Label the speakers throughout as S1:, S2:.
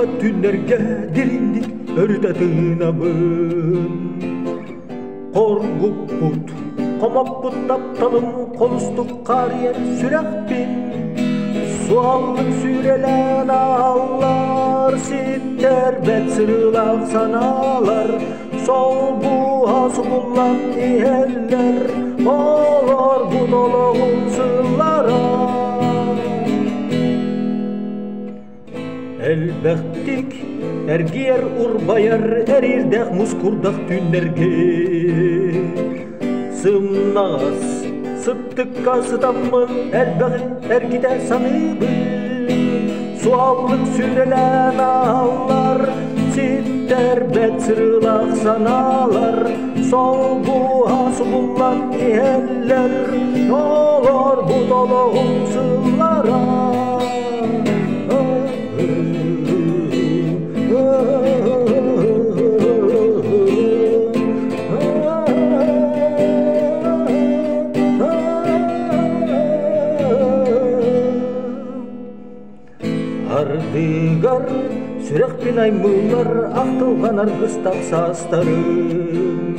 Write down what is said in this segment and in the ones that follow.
S1: Утуйбат түүннэргэ дириҥник өрүтэ тыынабын. Хоргуппут, хомоппут тапталым холустук хаарыйар сүрэхпин. Суаллык сүүрэлээн ааллар, ситтэрбэт сырыылаах санаалар, солбуһа субуллан иһэллэр, олорбут олоҕум сыллара. Элбэхтик эргийэр урбайар эриирдээх мускурдах түүннэргэ сымнаҕас сыттыкка сытаммын элбэҕи эргитэ саныыбын суаллык сүрэлээн ааллар ситтэрбэт сырыылаах санаалар солбуһа субуллан иһэллэр олорбут олоҕум сыллара. Ардыгар сүрэхпин аймыыллар ахтылҕан аргыстах саастарым.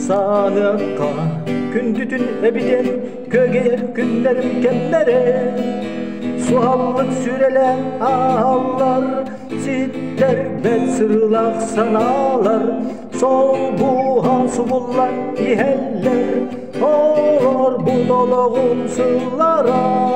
S1: Сааныахха күндүтүн эбитэн күөгэйэр күннэрим кэмнэрэ. Суһаллык сүрэлээн ааһаллар, ситтэрбэт сырыылаах санаалар, солбуһа субуллан иһэллэр, олорбут олоҕум сыллара.